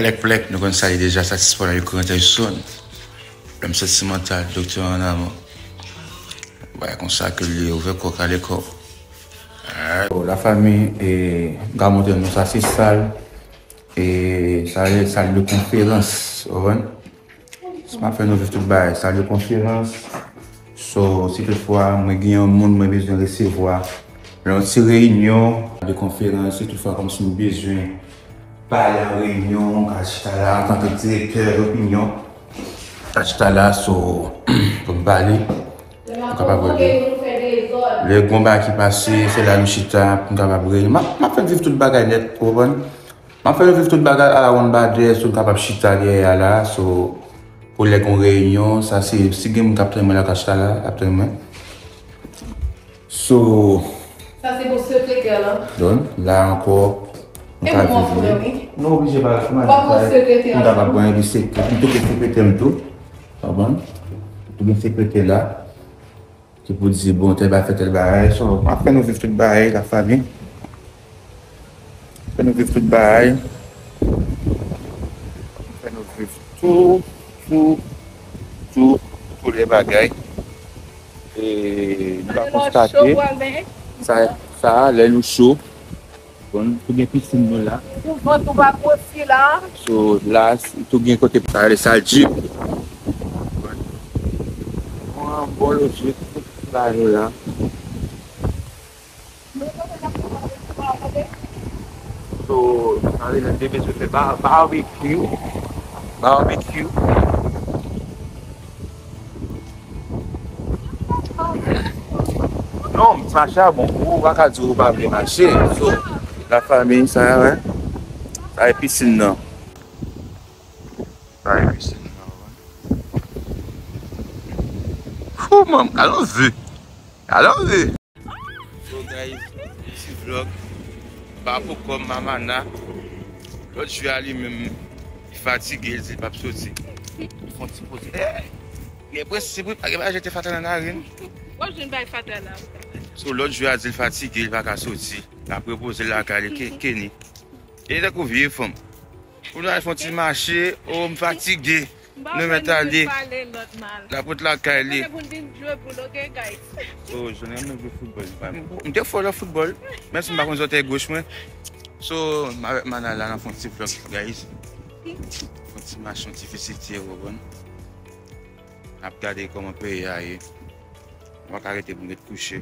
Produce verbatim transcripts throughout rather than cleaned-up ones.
Plèk, plèk, nou konn sa li deja, sa se sipò nan Ukraine Tyson. Pwoblèm santimantal, doktè an amò. Bagay konsa ke li ouvè kò, kale kò. Bon, lafanmi, e, m ka montre nou sa se sal. E, sa se sal de konferans, ou konprann? Si m ap fè nou viv tout bagay, sal de konferans. So, si toutfwa mwen gen yon moun mwen bezwen resevwa, nan yon ti reyinyon de konferans, si toutfwa kòmsi m bezwen pale an reyinyon, m ka chita la antanke direktè opinyon. M ka chita la, so, pou m pale, m kapab rele. Lè gon bagay ki pase, se la nou chita, pou m kapab rele. M ap, m ap fè viv tout bagay nèt, ou konprann? M ap fè nou viv tout bagay a la one by day, so nou kapab chita dèyè a la, so, pou lè gon reyinyon, sa se, si gen moun k ap tann mwen la, k ap chita la, ap tann mwen. So, sa se pou sekretè lan. Donk, la ankò, nou ka viv li. Nou oblije pale, kòman di sa, nou kapab pran yon sekretè, m tou gen sekretè m tou, konprann? Tou gen sekretè la. Ki pou di, bon, tèl bagay fè tèl bagay. So, m ap fè nou viv tout bagay, lafanmi. Fè nou viv tout bagay. Fè nou viv tout, tout, tout, tout lè bagay. E nou ka konstate, sa, sa, lè nou cho, bon, tou gen pisin nou la. Pou vant ou pa gwosi la. So, la, tou gen kote pou ta rele sal jim. Bon, bon lojik, la, nou la. So, sa vle di, te bezwen fè ba-, barbecue. Barbecue. Non, m pa chabon. Ou pa ka di ou pa vle mache. So, lafanmi, sa, wè. Sa e pisin nan. Sa e pisin nan, wè. Fou, manm, gad on vi. Gad on vi. So, guys, ti vlog. Pa pou kòm Mamana. Lòt jou a li menm, li fatige, li di l p ap soti. Li fè yon ti poze. Eh! Gen prensip, wi, pa gen bagay jete fatra nan larin. W ap jwenn bay fatra la. So, lòt jou a di l fatige, li pa ka soti. L ap repoze l lakay li, Ke-, Kenny. E tankou vye fanm. Pou nou al fè yon ti mache, o, m fatige. Nou mèt ale. L ap ret lakay li. So, jwenn renmen jwe foutbòl. M te fò nan foutbòl, menm si m pa konn zòtèy goch mwen. So, m avèk Mana la, n ap fè yon ti vlog, guys. Yon ti mache, yon ti vizite, ou konprann? N ap gade kòman peyi a ye. Nou pa ka rete pou n ret kouche.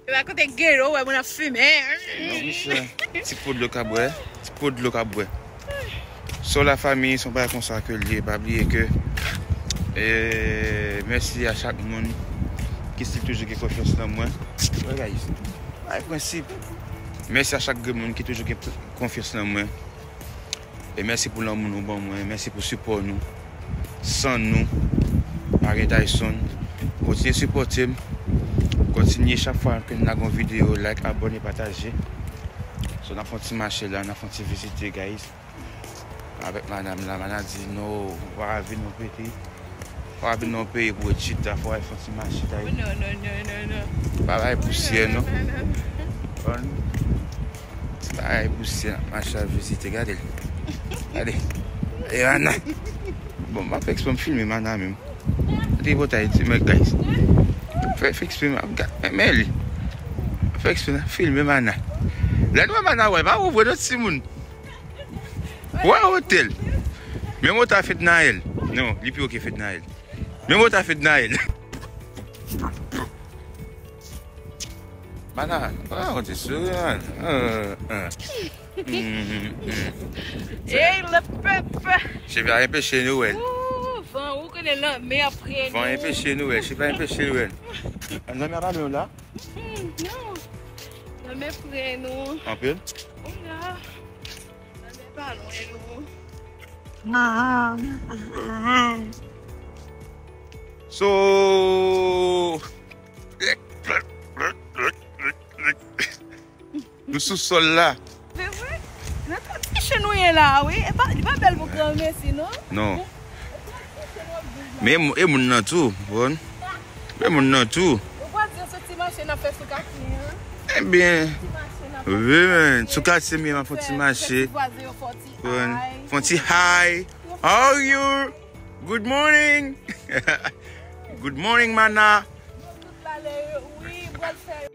Epa kote gelo, wè moun ap fimen. Non, mesye. Ti po dlo k ap bwè. Ti po dlo k ap bwè. So, lafanmi, se yon bagay konsa ke l ye. Pa bliye ke, eh, mèsi a chak moun ki still toujou gen konfyans nan mwen. Wè, guys. Bay prensip. Mèsi a chak grenn moun ki toujou gen konfyans nan mwen. E mèsi pou lanmou nou ban mwen, mèsi pou sipò nou. San nou, pa gen Tyson. Kontinye sipòte m. Kontinye chak fwa ke n lage yon videyo, like, abòne, pataje. So, n ap fè yon ti mache la, n ap fè yon ti vizite, guys. Avèk madanm la, madanm di, "No, ou pa ka vin, nou pete." Fò w ap vin nan yon peyi pou w ret chita, fò w al fè yon ti mache, ta. Oh, non, non, non, non, non. Pa bay pousyè, non. Non, non, non, non. Bon. Ti bagay pousyè, n ap mache al vizite, gade l. Gade. E Mana. Bon, m ap fè eksprè m filme Mana menm. Gade bòtay ti mèg, guys. Fè, fè eksprè m ap gade. Men, men li. Fè eksprè m filme Mana. Lè nou wè Mana, wè, pa ouvre non, timoun. Wè otèl. Menm ota Fednaelle. Non, li pi wo ke Fednaelle. Menm ota Fednaelle. Mana, ah, on te souri, man. Euh, euh. Mm, mm, mm. Ey, le pèp! Cheve a enpeche Nwèl. Ooh, van, ou konnen lanmè ap pre nou. Van enpeche Nwèl, cheve a enpeche Nwèl. Lanmè a pa lwen la? Mm, non. Lanmè pre nou. Anpil? Ou la. Lanmè pa lwen nou. So, nou sou sòl la. Se vre? Nan transition nou ye la, wi. E pa, li pa bèl pou granmesi, non? Non. Men e moun nan tou, bon. Men moun nan tou. Ou pa di yo soti mache n ap fè sou kafe an? Ebyen. Soti mache n Wi, men. Sou katye m ye, m ap fè yon ti mache. Fè ti vwazen yo fè yon ti hi. Fè yon ti hi. How are you? Good morning. Good morning, mana. Nou tout pale, wi, m pral fè yo.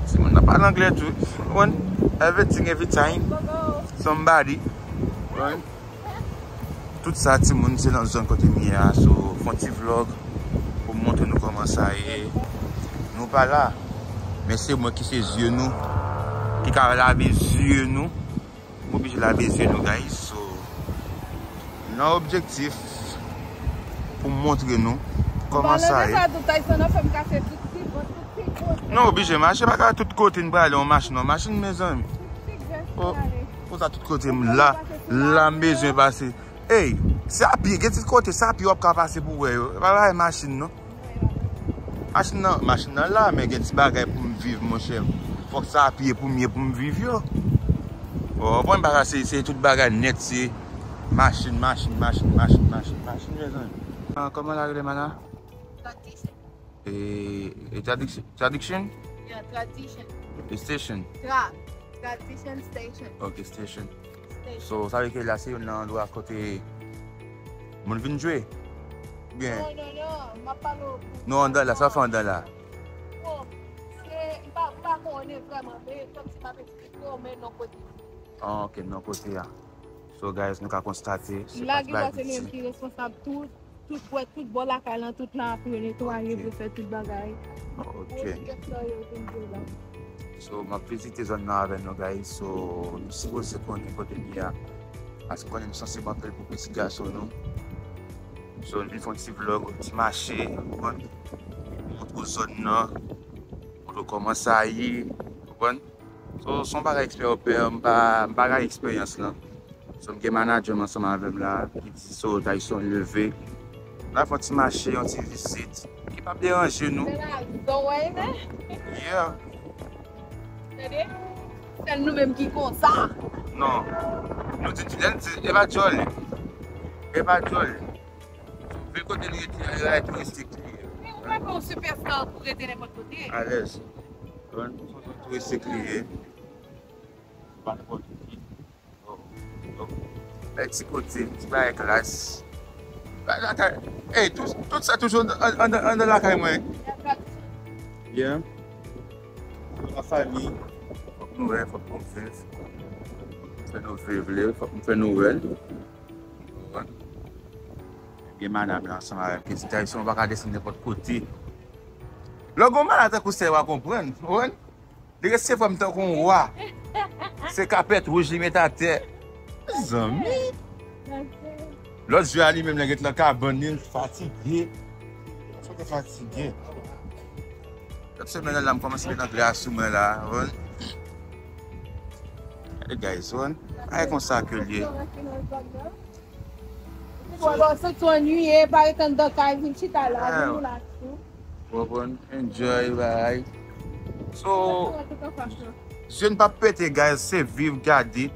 Timoun nan pale anglè tou. Konprann? Everything, every time. Somebody. Konprann? Tout sa, timoun, se nan zòn kote m ye a. So, fè yon ti vlog pou m montre nou kòman sa ye. Nou pa la, men se mwen ki se zye nou, ki ka lave zye nou. M oblije lave zye nou, guys. So, nan objektif pou m montre nou kòman sa ye. Sa tou, Tyson, an fè m kase tout ti bò, tout ti kote. Non, oblije mache, pa ka tout kote n prale, yon machin, yon machin, mezanmi. Tout ti vès. Oh, prale. Pou sa tout kote m la, la m bezwen pase. Ey, se a pye, gen ti kote, se a pye w ap ka pase pou wè yo. E pa bagay machin, non. Machin nan, machin nan la, men gen ti bagay pou m viv, monchè. Fòk sa a pye pou m ye pou m viv yo. Ou konprann, bagay se, se tout bagay nèt, se machin, machin, mezanmi. Ah, kòman l rele, mana? Tradition. E, e tradiction, tradiction? Yeah, tradition. E station? Tra, tradition station. Ok, station. Station. So, sa vle ke la se youn nan andwa kote moun vin jwe? Oubyen? Non, non, non, m ap pale w. Non, anndan la, sa fè anndan la? Bon, se, m pa, m pa konnen vrèman, men kòmsi m ap eksplike w, men non kote. Ah, ok, non kote a. So, guys, nou ka konstate, se pa ti bagay piti. Lage la, se nou menm ki responsab tout, tout bò, tout bò lakay lan, tout la ap yo netwaye, yo fè tout bagay. Ok. Bon, kèk sa yo vin jwe la. So, m ap vizite zòn nan avè nou, guys. So, nou sipoze konnen kote m ye a. Paske konnen m sansib anpil pou pitit gason nou. So, nou vin fè yon ti vlog, yon ti mache, konprann? Montre w zòn nan, montre w kòman sa ye, konprann? So, se yon bagay eksperyans, m pa, m pa gen eksperyans lan. So, m gen manadjè m ansanm avè m la, ki di, so, Tyson leve. N a fè yon ti mache, yon ti vizit, ki p ap deranje nou. Yeah. Tande? Sèl nou menm ki konsa. Non. Nou di, lè n di, e pa djòl. E pa djòl. Vil kote nou rete a, e touristik li ye. Men ou pa fè yon sipèsta pou rete nenpòt kote. Alèz. Konprann? Touristik li ye. Pa nenpòt ki. Oh, oh. Bèl ti kote, ti bagay klas. La, lakay. Ey, tout, tout sa toujou an, an, anndan lakay mwen. Yeah. Pou lafanmi, fòk nou wè, fòk nou viv. Fè nou viv li, fòk nou fè nou wè l. Konprann? Gen madanm la ansanm avè m ki di, Tyson, ou pa ka desann nenpòt kote. Lè w gen yon madanm tankou sa, w a konprann. Konprann? Li resevwa m tankou yon wa. Se kapèt wouj li met atè. Mezanmi. Lòt jou a li menm, lè l gentan nan kabann li, l fatige. Fatige. Lòt semèn nan la, m kòmanse met anglè a sou mwen la. Konprann? Hey guys, konprann? Ay konsa ke l ye. Bon, bon, se tou annuiye, pa ret anndan kay, vin chita la, vin relax ou. Ou konprann? Enjoy, bay. So, zye n p ap pete, guys, se viv, gade.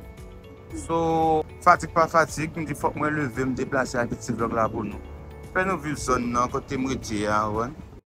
So, fatig pa fatig, m di fòk mwen leve, m deplase ak ti vlog la pou nou. Fè nou viv zòn nan, kote m rete a, ou konprann?